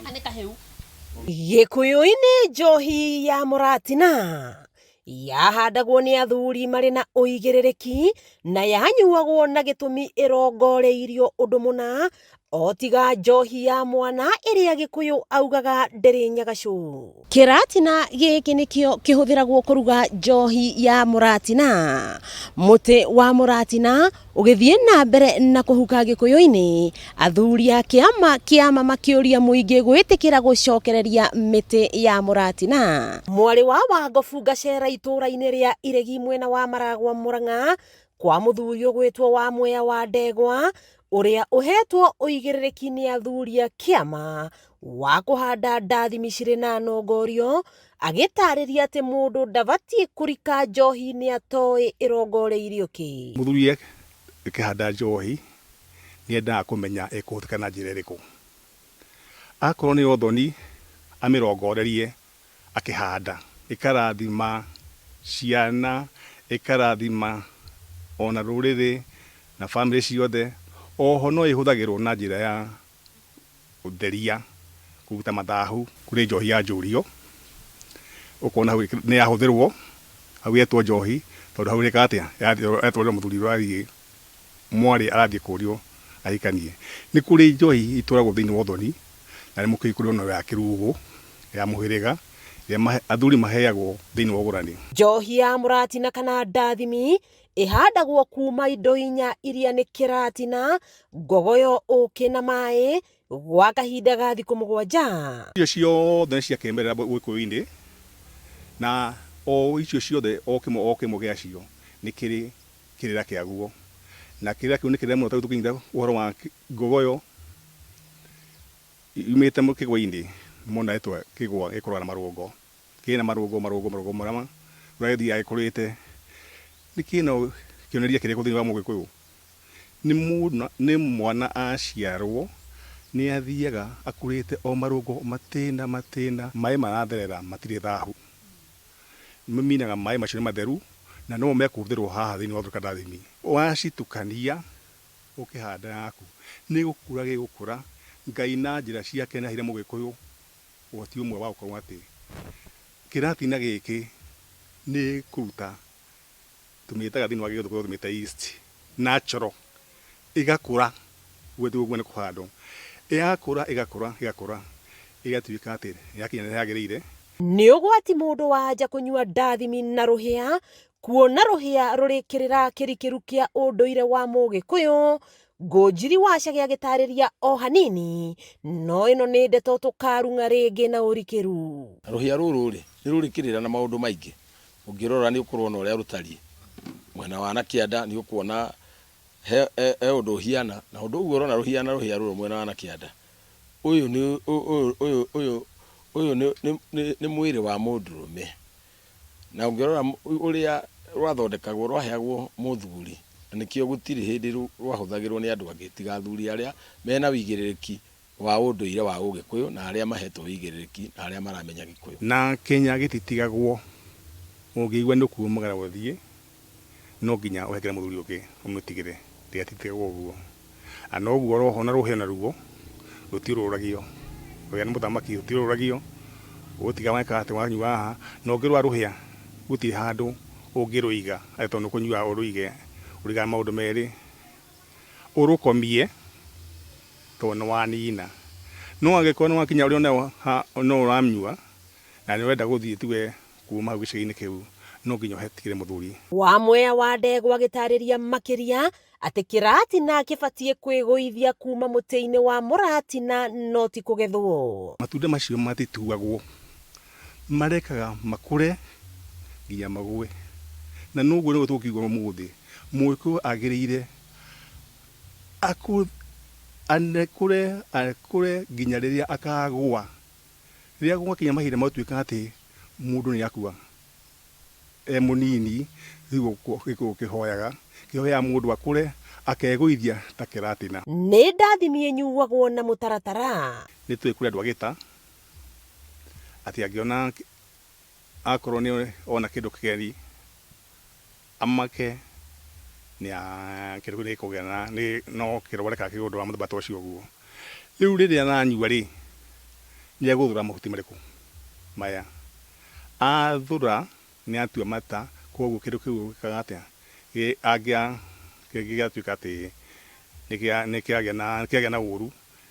Gaka nĩ kahĩu. Gĩkũyũ-inĩ njohi ya mũratina yahandagwo nĩ athuri marĩ na ũigĩrĩrĩki na yanyuagwo na gĩtũmi ĩrongoreirio ũndũ mũna o tiga njohi ya mwana ĩrĩa Gĩkũyũ augaga ndĩrĩ nyagacũ. Kĩratina gĩkĩ nĩkĩo kĩhũthĩragwo kũruga njohi ya mũratina. Mũtĩ wa mũratina ũgĩthiĩ na mbere na kũhuka Gĩkũyũ-inĩ, athuri a kĩama kĩama makĩũria mũingĩ gwĩtĩkĩra gũcokereria mĩtĩ ya mũratina. Mwarĩ wa Wangobu Gacera itũũra-inĩ rĩa Iregi mwena wa Maragwa Murang'a kwa mũthuri ũgwĩtwo Wamwea wa Ndegwa ũrĩa ũhetwo ũigĩrĩrĩki nĩ athuri a kĩama wa kũhanda ndathimi cirĩ na nongorio, agĩtarĩria atĩ mũndũ ndabatiĩ kũrika njohi-inĩ atoĩ ĩrongoreirio kĩ. Mũthuri akĩhanda njohi nĩ endaga kũmenya ĩkũhũthĩka na njĩra ĩrĩkũ. Akorwo nĩ ũthoni amĩrongorerie akĩhanda, ĩkarathima ciana, ĩkarathima ona rũrĩrĩ na bamĩrĩ ciothe. Oho no ĩhũthagĩrwo na njĩra ya ũtheria, kũruta mathahu. Kũrĩ njohi ya njũrio, ũkona hau nĩ yahũthĩrwo, hau yetwo njohi tondũ hau ĩreka atĩa, yatwarĩrwo mũthuri ũrathiĩ, mwarĩ arathiĩ kũrio ahikanie. Nĩ kũrĩ njohi itwaragwo thĩinĩ wa ũthoni, na nĩ kũrĩ ona ya kĩrugũ, ya mũhĩrĩga, ĩrĩa athuri maheagwo thĩinĩ wa ũgũrani. Njohi ya mũratina kana ndathimi ĩhandagwo kuma indo inya iria nĩ kĩratina, ngogoyo, ũkĩ na maĩ gwa kahinda ga thikũ mũgwanja. Icio ciothe nĩ cia kĩmerera Gĩkũyũ-inĩ, na o icio ciothe o kĩmwe o kĩmwe gĩacio nĩ kĩrĩ kĩrĩra kĩaguo, na kĩrĩra kĩu nĩ kĩnene mũno. Ta rĩu tũkĩnyita ũhoro wa ngogoyo yumĩte kĩgwa-inĩ, nĩmona rĩtwa kĩgwa gĩkoragwo na marũngo, kĩna marũngo marũngo marũngo marĩa ũrĩa gĩthiaga gĩkũrĩte. Nĩ kĩna kĩonereria kĩrĩkũ thĩinĩ wa Mũgĩkũyũ? Nĩ mwana aciarwo nĩ athiaga akũrĩte o marũngo matĩna matĩna. Maĩ maratherera matirĩ thahu, minaga maĩ macio nĩ matheru na nomo mekũhũthĩrwo haha thĩinĩ wa Thũrũka Ndathimi. Wacitukania ũkĩhanda yaku nĩ gũkũra gĩgũkũra. Ngai na njĩra ciake nĩ aheire Mũgĩkũyũ ũhoti ũmwe wa gũkorwo atĩ kĩratina gĩkĩ nĩ kũruta tũmĩtaga thĩinĩ wa Gĩthũngũ tũmĩte yeast natural, ĩgakũra ũguo tiguo nĩ kũhandwo, ĩgakũra ĩgakũra ĩgakũra ĩgatuĩka atĩ yakinya nĩ yagĩrĩire. Nĩ ũgwati mũndũ wa nja kũnyua ndathimi na rũhĩa, kuona rũhĩa rũrĩ kĩrĩra kĩrikĩru kĩa ũndũire wa Mũgĩkũyũ. Ngũnjiri wa Chege agĩtarĩria o hanini, no ĩno nĩ ndeto tũkarung'a rĩngĩ na ũrikĩru. Rũhĩa rũrũ rĩ, nĩ rũrĩ kĩrĩra na maũndũ maingĩ. Ũngĩrora nĩ ũkũrona ũrĩa rũtariĩ. Mwena wa na kĩanda nĩ ũkuona he he ũndũ ũhiana, na ũndũ ũguo ũrona rũhiana rũhĩa rũrũ mwena wa na kĩanda, ũyũ nĩ ũyũ ũyũ ũyũ ũyũ nĩ nĩ nĩ mwĩrĩ wa mũndũrũme. Na ũngĩrora ũrĩa rwathondekagwo rwaheagwo mũthuri, na nĩkĩo gũtirĩ hĩndĩ rwahũthagĩrwo nĩ andũ angĩ tiga athuri arĩa mena ũigĩrĩrĩki wa ũndũire wa Ũgĩkũyũ na arĩa mahetwo ũigĩrĩrĩki na arĩa maramenya Gĩkũyũ. Na kĩnya gĩtitigagwo, ũngĩigua nĩ ũkuumagara ũthiĩ, no nginya ũhengere mũthuri ũngĩ ũmũtigĩre, gĩtitigagwo ũguo. Na noguo roho na rũhĩa naruo rũtiũrũragio, rũhĩa nĩ mũthamaki rũtiũrũragio, ũgũtiga weka atĩ wanyua haha, na ũngĩrũa rũhĩa gũtirĩ handũ ũngĩrũiga atĩ tondũ nĩ ũkũnyua ũrũige, ũrũigaga maũndũ merĩ, ũrũkomie tondũ nĩ wanina, no angĩkorwo nĩ wakinya ũrĩa no ũranyua na nĩ ũrenda gũthiĩ tuge kuma hau gĩcagi-inĩ kĩu, no nginya ũhetigĩre mũthuri. Wamwea wa Ndegwa agĩtarĩria makĩria atĩ kĩratina kĩbatiĩ kwĩgũithia kuma mũtĩ-inĩ wa mũratina no ti kũgethwo. Matunda macio matituagwo, marekaga makũre nginya magũe. Na noguo nĩguo tũkiuga ũmũthĩ, Mũgĩkũyũ agĩrĩire akũre akũre nginya rĩrĩa akagũa. Rĩrĩa gwakinya mahinda ma gũtuĩka atĩ mũndũ nĩ akua e mũnini, rĩu Gĩkũyũ kĩhoyaga, kĩhoyaga mũndũ akũre akegũithia ta kĩratina. Nĩ ndathimi ĩnyuagwo na mũtaratara. Nĩ tũĩ kũrĩ andũ a gĩta atĩ angĩona akorwo nĩ ona kĩndũ kĩgeni amake nĩ kĩndũ kĩu nĩ gĩkũgĩa na no kĩrware kana kĩgĩe ũndũ wa mũthemba ta ũcio ũguo. Rĩu rĩrĩa aranyua rĩ, Nĩ egũthũra mahuti marĩkũ maya? Athũra nĩ atua mata, kwoguo kĩndũ kĩu gĩkaga atĩa? Gĩgatuĩka atĩ nĩ kĩagĩa na ũru,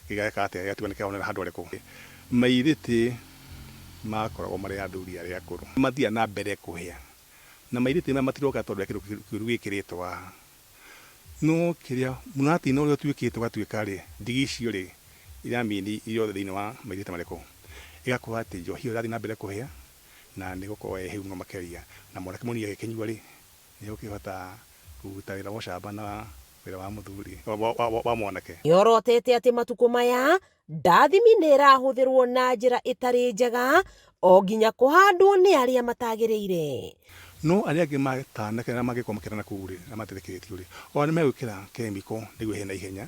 gĩgeka atĩa? Gĩgatuĩka nĩ kĩahonera handũ harĩkũ? Mairĩtĩ makoragwo marĩ athuri arĩa akũrũ. Mathiaga na mbere kũhĩa. Na mairĩtĩ maya matiroka tondũ ya kĩndũ kĩũru gĩkĩrĩtwo haha. No kĩrĩa mũratina ũrĩa ũtuĩkĩte ũgatuĩka-rĩ, ndigi icio-rĩ, iramini iria thĩinĩ wa mairĩtĩ marĩkũ? Ĩgakorwo atĩ njohi ĩyo ĩrathiĩ na mbere kũhĩa, na nĩ ĩgũkorwo ĩ hĩu mũno makĩria. Na mwanake mũnini agĩkĩnyua-rĩ, nĩ egũkĩhota kũruta wĩra wa ũcamba na wĩra wa mũthuri, wa mwanake. Nĩorotete atĩ matukũ maya ndathimi nĩ ĩrahũthĩrwo na njĩra ĩtarĩ njega o nginya kũhandwo nĩ arĩa matagĩrĩire. No arĩa angĩ matanakena na mangĩkorwo makĩra na kũu rĩ, na matetĩkĩrĩtio rĩ, o nĩ megwĩkĩra kemiko nĩguo ĩhĩe na ihenya.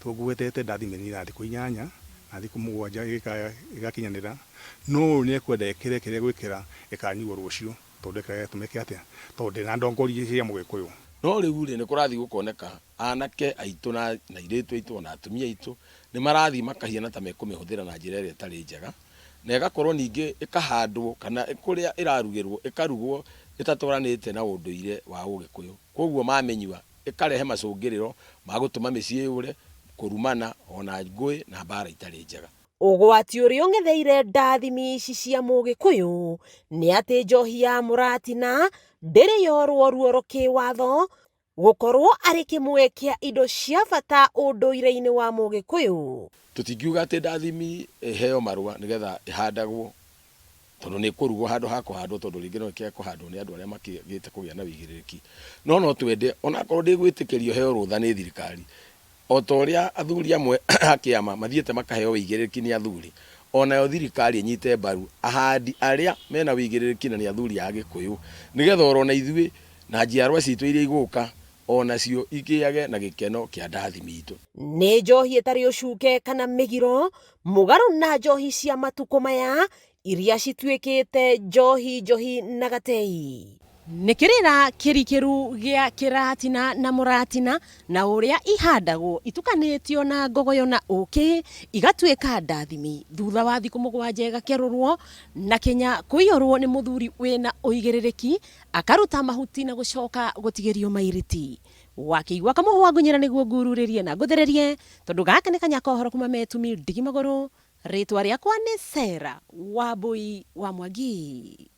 Tondũ ngũgwetete ndathimi ĩninaga thikũ inyanya na thikũ mũgwanja ĩgakinyanĩra, no ũyũ nĩ ekwenda ĩkĩre kĩrĩa egwĩkĩra ĩkanyuo rũciũ. Tondũ ĩkĩraga gĩtũmi kĩa atĩa? Tondũ ndĩrĩ na ndongoria cia Mũgĩkũyũ. No rĩu-rĩ, nĩ kũrathiĩ gũkoneka anake aitũ na airĩtu aitũ o na atumia aitũ nĩ marathiĩ makahiana ta mekũmĩhũthĩra na njĩra ĩrĩa ĩtarĩ njega, na ĩgakorwo ningĩ ĩkahandwo kana kũrĩa ĩrarugĩrwo ĩkarugwo ĩtatwaranĩte na ũndũire wa Ũgĩkũyũ. Kwoguo mamĩnyua ĩkarehe macũngĩrĩro ma gũtũma mĩciĩ yũre, kũrumana, o na ngũĩ na mbara itarĩ njega. Ũgwati ũrĩa ũng'etheire ndathimi ici cia Mũgĩkũyũ nĩ atĩ njohi ya mũratina ndĩrĩ yorwo ruoro kĩwatho gũkorwo arĩ kĩmwe kĩa indo cia bata ũndũire-inĩ wa Mũgĩkũyũ. Tũtingiuga atĩ ndathimi ĩheo marũa nĩgetha ĩhandagwo tondũ nĩ ĩkũrugwo handũ ha kũhandwo tondũ rĩngĩ no ĩkĩage kũhandwo nĩ andũ arĩa makĩagĩte kũgĩa na ũigĩrĩrĩki. No no twende onakorwo ndĩgwĩtĩkĩrio ĩheo rũtha nĩ thirikari, O ta ũrĩa athuri amwe a kĩama mathiĩte makaheo ũigĩrĩrĩki nĩ athuri, o nayo thirikari ĩnyite mbaru ahandi arĩa mena ũigĩrĩrĩki na nĩ athuri a Gĩkũyũ, nĩgetha oro na ithuĩ na njiarwa citũ iria igũka o nacio igĩage na gĩkeno kĩa ndathimi itũ. Nĩ njohi ĩtarĩ ũcuke kana mĩgiro, mũgarũ na njohi cia matukũ maya iria cituĩkĩte njohi njohi na gatei. Nĩ kĩrĩra kĩrikĩru gĩa kĩratina na mũratina na ũrĩa ihandagwo itukanĩtio na ngogoyo na ũkĩ igatuĩka ndathimi thutha wa thikũ mũgwanja ĩgakerũrwo na kĩnya kũiyũrwo nĩ mũthuri wĩna ũigĩrĩrĩki akaruta mahuti na gũcoka gũtigĩrio mairĩti. Wakĩigua kamũhwa ngunyĩra nĩguo ngururĩrie na ngũthererie tondũ gaka nĩ kanya ka ũhoro kuma Metumi ndigi magũrũ. Rĩtwa rĩakwa nĩ Sarah Wambui wa Mwangi.